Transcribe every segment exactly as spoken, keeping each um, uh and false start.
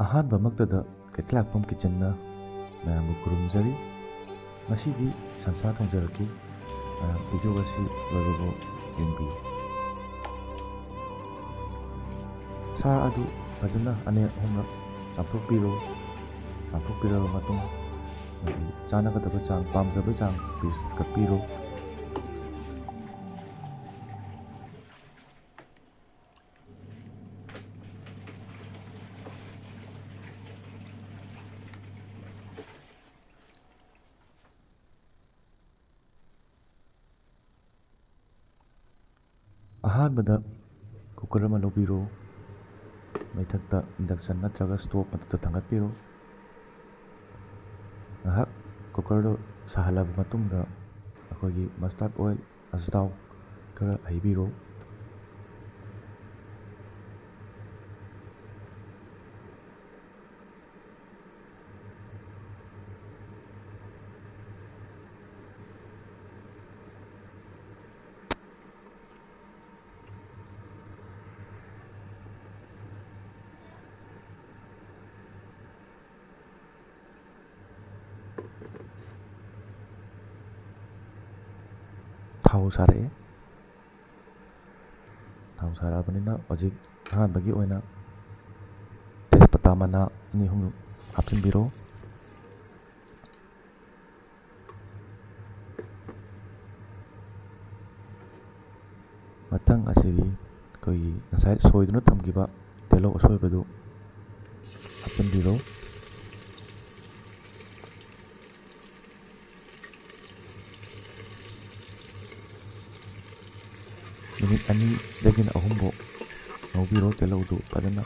ꯑꯍꯥꯟꯕꯃꯛꯇꯗ ꯀꯩꯊꯦꯜꯂꯥꯛꯄꯝ ꯀꯤꯠꯆꯟꯅ ꯃꯌꯥꯝꯕꯨ ꯈꯨꯔꯨꯝꯖꯔꯤ꯫ ꯉꯁꯤꯗꯤ ꯁꯟꯁꯥ ꯊꯣꯡꯖꯔꯛꯈꯤ꯫ ꯃꯌꯥꯝ ꯚꯤꯗꯤꯑꯣ ꯑꯁꯤ ꯂꯣꯏꯕꯐꯥꯎ ꯌꯦꯡꯕꯤꯌꯨ꯫ ꯁꯥ ꯑꯗꯨ ꯐꯖꯅ ꯑꯅꯤꯔꯛ ꯑꯍꯨꯝꯂꯛ ꯆꯥꯝꯊꯣꯛꯄꯤꯔꯣ꯫ ꯆꯥꯝꯊꯣꯛꯄꯤꯔꯕ ꯃꯇꯨꯡ, ꯃꯗꯨ ꯆꯥꯟꯅꯒꯗꯕ ꯆꯥꯡ, ꯄꯥꯝꯖꯕ ꯆꯥꯡ ꯄꯤꯁ ꯀꯛꯄꯤꯔꯣ꯫ ꯑꯍꯥꯟꯕꯗ ꯀꯨꯀꯔ ꯑꯃ ꯂꯧꯕꯤꯔꯣ꯫ ꯃꯩꯊꯛꯇ ꯏꯟꯗꯛꯁꯟ ꯅꯠꯇ꯭ꯔꯒ ꯁ꯭ꯇꯣꯞ ꯃꯊꯛꯇ ꯊꯥꯡꯒꯠꯄꯤꯔꯣ꯫ ꯉꯥꯏꯍꯥꯛ ꯀꯨꯀꯔꯗꯨ ꯁꯥꯍꯜꯂꯕ ꯃꯇꯨꯡꯗ, ꯑꯩꯈꯣꯏꯒꯤ ꯃꯁꯇꯥꯔꯗ ꯑꯣꯏꯜ, ꯑꯖꯤꯇꯥꯎ ꯈꯔ ꯍꯩꯕꯤꯔꯣ꯫ ꯊꯥꯎ ꯁꯥꯔꯛꯑꯦ꯫ ꯊꯥꯎ ꯁꯥꯔꯛꯑꯕꯅꯤꯅ ꯍꯧꯖꯤꯛ ꯑꯍꯥꯟꯕꯒꯤ ꯑꯣꯏꯅ ꯇꯦꯖꯄꯇꯥ ꯃꯅꯥ ꯑꯅꯤ ꯑꯍꯨꯝ ꯍꯥꯞꯆꯤꯟꯕꯤꯔꯣ꯫ ꯃꯊꯪ ꯑꯁꯤꯗꯤ ꯑꯩꯈꯣꯏꯒꯤ ꯉꯁꯥꯏ ꯁꯣꯏꯗꯨꯅ ꯊꯝꯈꯤꯕ ꯇꯤꯜꯍꯧ ꯑꯁꯣꯏꯕꯗꯨ ꯍꯥꯞꯆꯤꯟꯕꯤꯔꯣ꯫ ꯃꯤꯅꯤꯠ ꯑꯅꯤꯗꯒꯤꯅ ꯑꯍꯨꯝꯐꯥꯎ ꯉꯧꯕꯤꯔꯣ ꯇꯤꯜꯍꯧꯗꯨ ꯐꯖꯅ꯫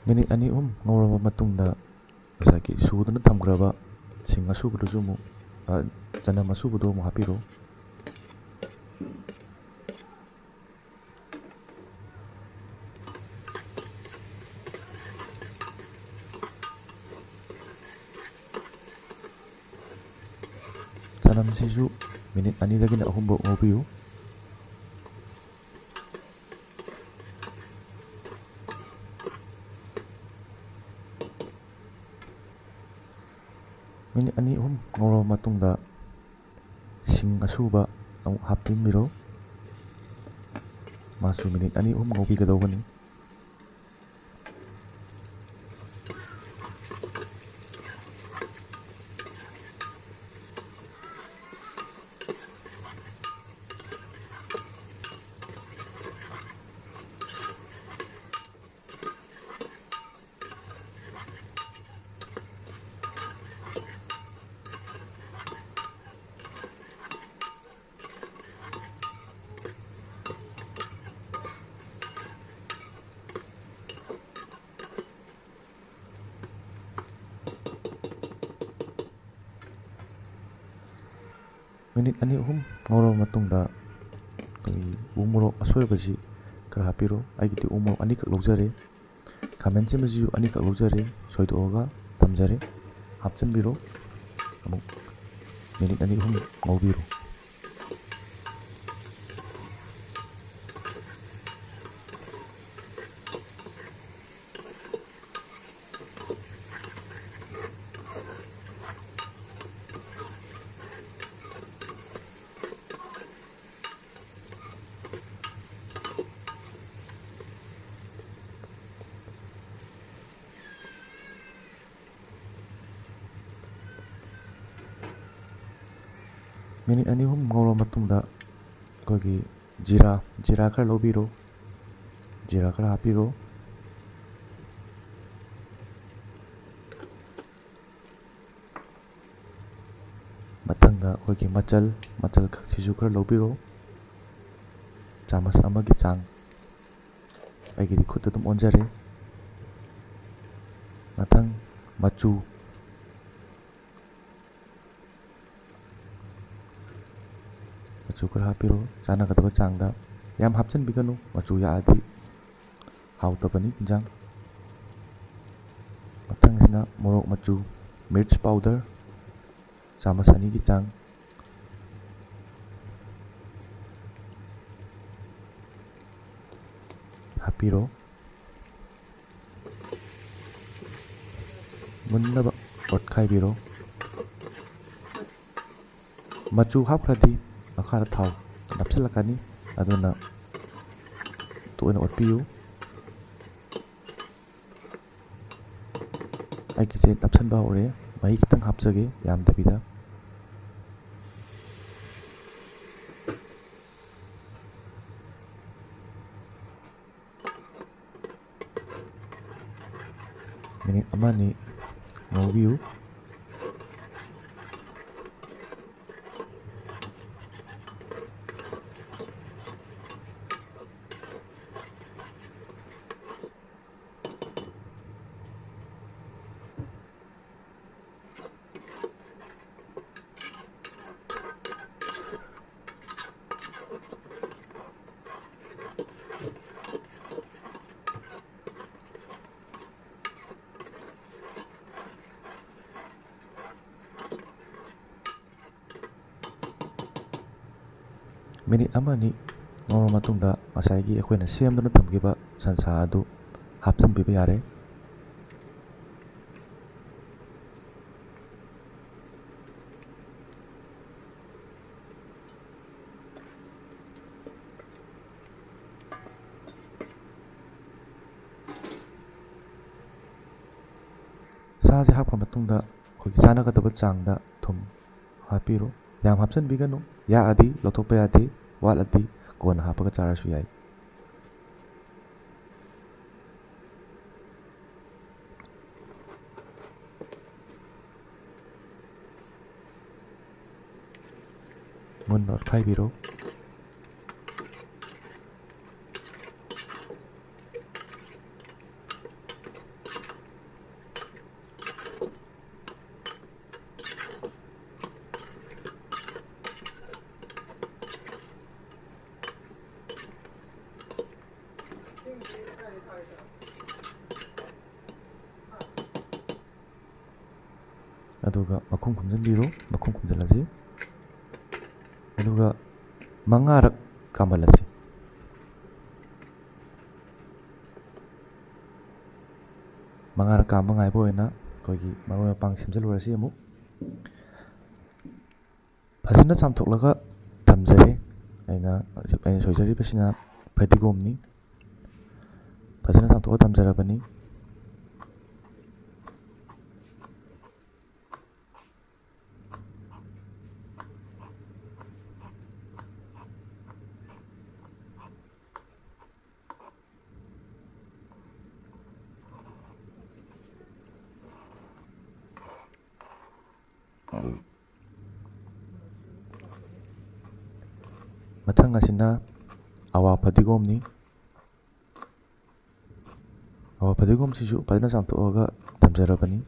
ꯃꯤꯅꯤꯠ ꯑꯅꯤ ꯑꯍꯨꯝ ꯉꯧꯔꯕ ꯃꯇꯨꯡꯗ ꯉꯁꯥꯏꯒꯤ ꯁꯨꯗꯨꯅ ꯊꯝꯈ꯭ꯔꯕ ꯁꯤꯡ ꯑꯁꯨꯕꯗꯨꯁꯨ ꯑꯃꯨꯛ, ꯑ, ꯆꯅꯝ ꯑꯁꯨꯕꯗꯣ ꯑꯃꯨꯛ ꯍꯥꯞꯄꯤꯔꯣ꯫ ꯆꯅꯝꯁꯤꯁꯨ ꯃꯤꯅꯤꯠ ꯑꯅꯤꯗꯒꯤꯅ ꯑꯍꯨꯝꯐꯥꯎ ꯉꯧꯕꯤꯌꯨ꯫ ꯃꯤꯅꯤꯠ ꯑꯅꯤ ꯑꯍꯨꯝ ꯉꯧꯔꯕ ꯃꯇꯨꯡꯗ ꯁꯤꯡ ꯑꯁꯨꯕ ꯑꯃꯨꯛ ꯍꯥꯞꯆꯤꯟꯕꯤꯔꯣ꯫ ꯃꯥꯁꯨ ꯃꯤꯅꯤꯠ ꯑꯅꯤ ꯑꯍꯨꯝ ꯉꯧꯕꯤꯒꯗꯧꯕꯅꯤ꯫ ꯃꯤꯅꯤꯠ ꯑꯅꯤ ꯑꯍꯨꯝ ꯉꯧꯔꯕ ꯃꯇꯨꯡꯗ ꯑꯩꯈꯣꯏꯒꯤ ꯎ ꯃꯣꯔꯣꯛ ꯑꯁꯣꯏꯕꯁꯤ ꯈꯔ ꯍꯥꯞꯄꯤꯔꯣ꯫ ꯑꯩꯒꯤꯗꯤ ꯎ ꯃꯣꯔꯣꯛ ꯑꯅꯤꯈꯛ ꯂꯧꯖꯔꯦ꯫ ꯈꯥꯃꯦꯟ ꯑꯁꯤꯟꯕꯁꯤꯁꯨ ꯑꯅꯤꯈꯛ ꯂꯧꯖꯔꯦ, ꯁꯣꯏꯗꯣꯛꯑꯒ ꯊꯝꯖꯔꯦ꯫ ꯍꯥꯞꯆꯤꯟꯕꯤꯔꯣ꯫ ꯑꯃꯨꯛ ꯃꯤꯅꯤꯠ ꯑꯅꯤ ꯑꯍꯨꯝ ꯉꯧꯕꯤꯔꯣ꯫ ꯃꯤꯅꯤꯠ ꯑꯅꯤ ꯑꯍꯨꯝ ꯉꯧꯔꯕ ꯃꯇꯨꯡꯗ ꯑꯩꯈꯣꯏꯒꯤ ꯖꯤꯔꯥ, ꯖꯤꯔꯥ ꯈꯔ ꯂꯧꯕꯤꯔꯣ, ꯖꯤꯔꯥ ꯈꯔ ꯍꯥꯞꯄꯤꯔꯣ꯫ ꯃꯊꯪꯗ ꯑꯩꯈꯣꯏꯒꯤ ꯃꯆꯜ, ꯃꯆꯜ ꯈꯛꯁꯤꯁꯨ ꯈꯔ ꯂꯧꯕꯤꯔꯣ, ꯆꯥꯃꯁ ꯑꯃꯒꯤ ꯆꯥꯡ꯫ ꯑꯩꯒꯤꯗꯤ ꯈꯨꯠꯇ ꯑꯗꯨꯝ ꯑꯣꯟꯖꯔꯦ꯫ ꯃꯊꯪ, ꯃꯆꯨ꯫ ꯃꯆꯨ ꯈꯔ ꯍꯥꯞꯄꯤꯔꯣ, ꯆꯥꯟꯅꯒꯗꯕ ꯆꯥꯡꯗ꯫ ꯌꯥꯝ ꯍꯥꯞꯆꯤꯟꯕꯤꯒꯅꯨ, ꯃꯆꯨ ꯌꯥꯛꯑꯗꯤ ꯍꯥꯎꯇꯕꯅꯤ ꯏꯟꯖꯥꯡ꯫ ꯃꯊꯪꯁꯤꯅ ꯃꯣꯔꯣꯛ ꯃꯆꯨ, ꯃꯤꯔꯆ ꯄꯥꯎꯗꯔ ꯆꯥꯃꯁ ꯑꯅꯤꯒꯤ ꯆꯥꯡ ꯍꯥꯞꯄꯤꯔꯣ꯫ ꯃꯨꯟꯅꯕ ꯑꯣꯠꯈꯥꯏꯕꯤꯔꯣ꯫ ꯃꯆꯨ ꯍꯥꯞꯈ꯭ꯔꯗꯤ ꯃꯈꯥꯗ ꯊꯥꯎ ꯅꯞꯁꯤꯜꯂꯛꯀꯅꯤ, ꯑꯗꯨꯅ ꯇꯣꯏꯅ ꯑꯣꯠꯄꯤꯌꯨ꯫ ꯑꯩꯒꯤꯁꯦ ꯅꯞꯁꯤꯟꯕ ꯍꯧꯔꯦ, ꯃꯍꯤ ꯈꯤꯇꯪ ꯍꯥꯞꯆꯒꯦ, ꯌꯥꯝꯗꯕꯤꯗ꯫ ꯃꯤꯅꯤꯠ ꯑꯃ ꯑꯅꯤ ꯉꯧꯕꯤꯌꯨ꯫ ꯃꯤꯅꯤꯠ ꯑꯃ ꯑꯅꯤ ꯉꯧꯔ ꯃꯇꯨꯡꯗ ꯉꯁꯥꯏꯒꯤ ꯑꯩꯈꯣꯏꯅ ꯁꯦꯝꯗꯨꯅ ꯊꯝꯈꯤꯕ ꯁꯟꯁꯥ ꯑꯗꯨ ꯍꯥꯞꯆꯤꯟꯕꯤꯕ ꯌꯥꯔꯦ꯫ ꯁꯥꯁꯦ ꯍꯥꯞꯈ꯭ꯔ ꯃꯇꯨꯡꯗ ꯑꯩꯈꯣꯏꯒꯤ ꯆꯥꯟꯅꯒꯗꯕ ꯆꯥꯡꯗ ꯊꯨꯝ ꯍꯥꯞꯄꯤꯔꯣ꯫ ꯌꯥꯝ ꯍꯥꯞꯆꯤꯟꯕꯤꯒꯅꯨ, ꯌꯥꯛꯑꯗꯤ ꯂꯧꯊꯣꯛꯄ ꯌꯥꯗꯦ, ꯋꯥꯠꯂꯗꯤ ꯀꯣꯟꯅ ꯍꯥꯞꯄꯒ ꯆꯥꯔꯁꯨ ꯌꯥꯏ꯫ ꯃꯨꯟꯅ ꯑꯣꯠꯈꯥꯏꯕꯤꯔꯣ꯫ ꯑꯗꯨꯒ ꯃꯈꯨꯝ ꯈꯨꯝꯖꯤꯟꯕꯤꯔꯣ, ꯃꯈꯨꯝ ꯈꯨꯝꯖꯤꯜꯂꯁꯤ꯫ ꯑꯗꯨꯒ ꯃꯉꯥꯔꯛ ꯀꯥꯝꯍꯜꯂꯁꯤ꯫ ꯃꯉꯥꯔꯛ ꯀꯥꯝꯕ ꯉꯥꯏꯕ ꯑꯣꯏꯅ ꯑꯩꯈꯣꯏꯒꯤ ꯃꯔꯣꯏ ꯃꯄꯥꯡ ꯁꯦꯝꯖꯤꯜꯂꯨꯔꯁꯤ ꯑꯃꯨꯛ꯫ ꯐꯖꯅ ꯆꯥꯝꯊꯣꯛꯂꯒ ꯊꯝꯖꯔꯦ꯫ ꯑꯩꯅ ꯍꯧꯖꯤꯛ ꯑꯩꯅ ꯁꯣꯏꯖꯔꯤꯕꯁꯤꯅ ꯐꯗꯤꯒꯣꯝꯅꯤ꯫ ꯐꯖꯅ ꯆꯥꯝꯊꯣꯛꯑ ꯊꯝꯖꯔꯕꯅꯤ꯫ ꯃꯊꯪ ꯑꯁꯤꯅ ꯑꯋꯥ ꯐꯗꯤꯒꯣꯝꯅꯤ꯫ ꯑꯋꯥ ꯐꯗꯤꯒꯣꯝꯁꯤꯁꯨ ꯐꯖꯅ ꯆꯥꯝꯊꯣꯛꯑꯒ ꯊꯝꯖꯔꯕꯅꯤ꯫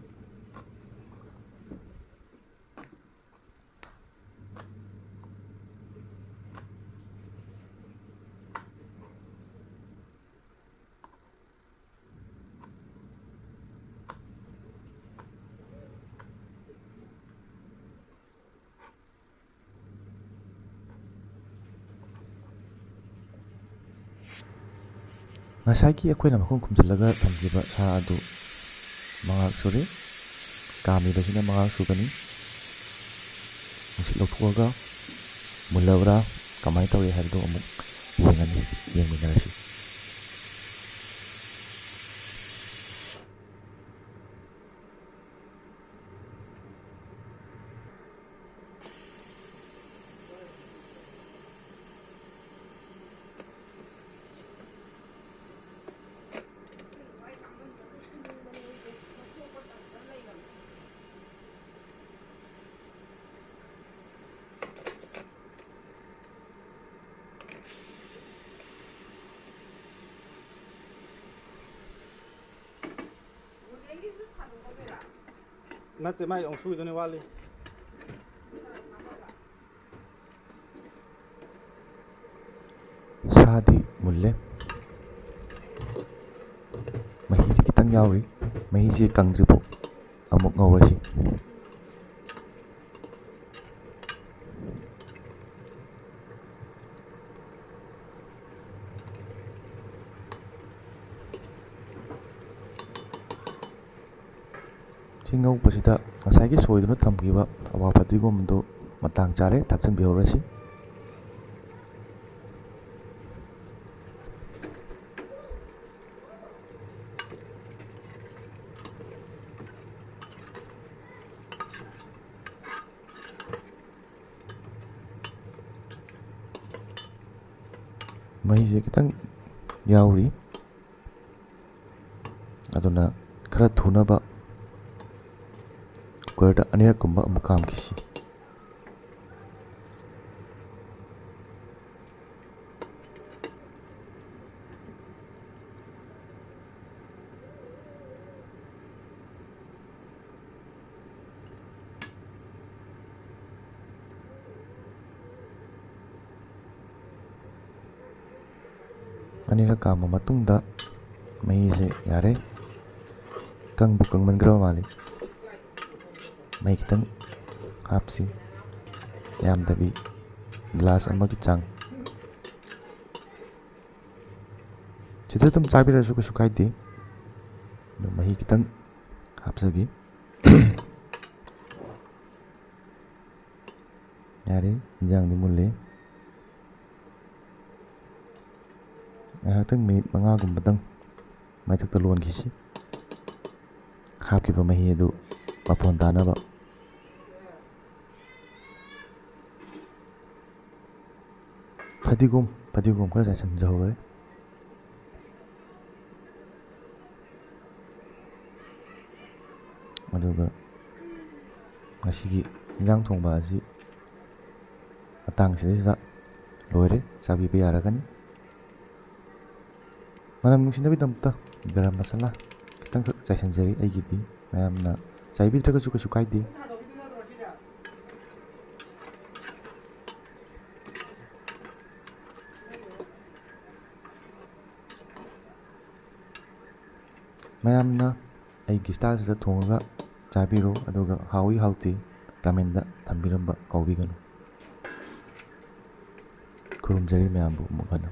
ꯉꯁꯥꯏꯒꯤ ꯑꯩꯈꯣꯏꯅ ꯃꯈꯨꯝ ꯈꯨꯝꯖꯤꯜꯂꯒ ꯊꯝꯈꯤꯕ ꯁꯥ ꯑꯗꯨ ꯃꯉꯥꯔꯛ ꯁꯨꯔꯦ꯫ ꯀꯥꯝꯃꯤꯕꯁꯤꯅ ꯃꯉꯥꯔꯛ ꯁꯨꯕꯅꯤ꯫ ꯅꯨꯡꯁꯤꯠ ꯂꯧꯊꯣꯛꯑꯒ ꯃꯨꯜꯂꯕ꯭ꯔꯥ, ꯀꯃꯥꯏꯅ ꯇꯧꯔꯤ ꯍꯥꯏꯕꯗꯨ ꯑꯃꯨꯛ ꯌꯦꯡꯉꯅꯤ, ꯌꯦꯡꯃꯤꯟꯅꯔꯁꯤ꯫ ꯅꯠꯇꯦ, ꯃꯥꯏ ꯑꯃꯨꯛ ꯁꯨꯈꯤꯗꯣꯏꯅꯦ, ꯋꯥꯠꯂꯤ꯫ ꯁꯥꯗꯤ ꯃꯨꯜꯂꯦ꯫ ꯌꯥꯎꯔꯤ꯫ ꯃꯍꯤꯁꯦ ꯀꯪꯗ꯭ꯔꯤꯐꯥꯎ ꯑꯃꯨꯛ ꯉꯧꯔꯁꯤ꯫ ꯁꯤ ꯉꯧꯕꯁꯤꯗ ꯉꯁꯥꯏꯒꯤ ꯁꯣꯏꯗꯨꯅ ꯊꯝꯈꯤꯕ ꯑꯋꯥ ꯐꯗꯤꯒꯣꯝꯗꯨ ꯃꯇꯥꯡ ꯆꯥꯔꯦ, ꯊꯥꯛꯆꯤꯟꯕꯤꯍꯧꯔꯁꯤ꯫ ꯃꯍꯤꯁꯦ ꯈꯤꯇꯪ ꯌꯥꯎꯔꯤ, ꯑꯗꯨꯅ ꯈꯔ ꯊꯨꯅꯕ ꯀꯨꯀꯔꯗ ꯑꯅꯤꯔꯛꯀꯨꯝꯕ ꯑꯃꯨꯛ ꯀꯥꯝꯈꯤꯁꯤ꯫ ꯑꯅꯤꯔꯛ ꯀꯥꯝꯕ ꯃꯇꯨꯡꯗ ꯃꯍꯤꯁꯦ ꯌꯥꯔꯦ꯫ ꯀꯪꯕꯨ ꯀꯪꯃꯟꯈ꯭ꯔꯕ ꯃꯥꯜꯂꯤ꯫ ꯃꯩ ꯈꯤꯇꯪ ꯍꯥꯞꯁꯤ, ꯌꯥꯝꯗꯕꯤ, ꯒ꯭ꯂꯥꯁ ꯑꯃꯒꯤ ꯆꯥꯡ꯫ ꯁꯤꯗ ꯑꯗꯨꯝ ꯆꯥꯕꯤꯔꯁꯨ ꯀꯩꯁꯨ ꯀꯥꯏꯗꯦ꯫ ꯑꯗꯨ ꯃꯍꯤ ꯈꯤꯇꯪ ꯍꯥꯞꯆꯒꯦ꯫ ꯌꯥꯔꯦ, ꯏꯟꯖꯥꯡꯗꯤ ꯃꯨꯜꯂꯦ꯫ ꯉꯥꯏꯍꯥꯛꯇꯪ, ꯃꯤꯅꯤꯠ ꯃꯉꯥꯒꯨꯝꯕꯇꯪ ꯃꯩꯊꯛꯇ ꯂꯣꯟꯈꯤꯁꯤ꯫ ꯍꯥꯞꯈꯤꯕ ꯃꯍꯤ ꯑꯗꯨ ꯃꯐꯣꯟ ꯇꯥꯅꯕ꯫ ꯐꯗꯤꯒꯣꯝ, ꯐꯗꯤꯒꯣꯝ ꯈꯔ ꯆꯥꯏꯁꯤꯟꯖꯍꯧꯔꯦ꯫ ꯑꯗꯨꯒ ꯉꯁꯤꯒꯤ ꯏꯟꯖꯥꯡ ꯊꯣꯡꯕ ꯑꯁꯤ ꯃꯇꯥꯡꯁꯤꯗꯩꯁꯤꯗ ꯂꯣꯏꯔꯦ, ꯆꯥꯕꯤꯕ ꯌꯥꯔꯒꯅꯤ꯫ ꯃꯅꯝ ꯅꯨꯡꯁꯤꯅꯕꯒꯤꯗꯃꯛꯇ ꯒꯔꯝ ꯃꯁꯥꯂꯥ ꯈꯤꯇꯪꯈꯛ ꯆꯥꯏꯁꯤꯟꯖꯔꯤ ꯑꯩꯒꯤꯗꯤ꯫ ꯃꯌꯥꯝꯅ ꯆꯥꯏꯕꯤꯗ꯭ꯔꯒꯁꯨ ꯀꯩꯁꯨ ꯀꯥꯏꯗꯦ꯫ ꯃꯌꯥꯝꯅ ꯑꯩꯒꯤ ꯏꯁꯇꯥꯏꯜꯁꯤꯗ ꯊꯣꯡꯉꯒ ꯆꯥꯕꯤꯔꯣ, ꯑꯗꯨꯒ ꯍꯥꯎꯏ ꯍꯥꯎꯇꯦ ꯀꯃꯦꯟꯗ ꯊꯝꯕꯤꯔꯝꯕ ꯀꯥꯎꯕꯤꯒꯅꯨ꯫ ꯈꯨꯔꯨꯝꯖꯔꯤ ꯃꯌꯥꯝꯕꯨ ꯑꯃꯨꯛ ꯍꯟꯅ꯫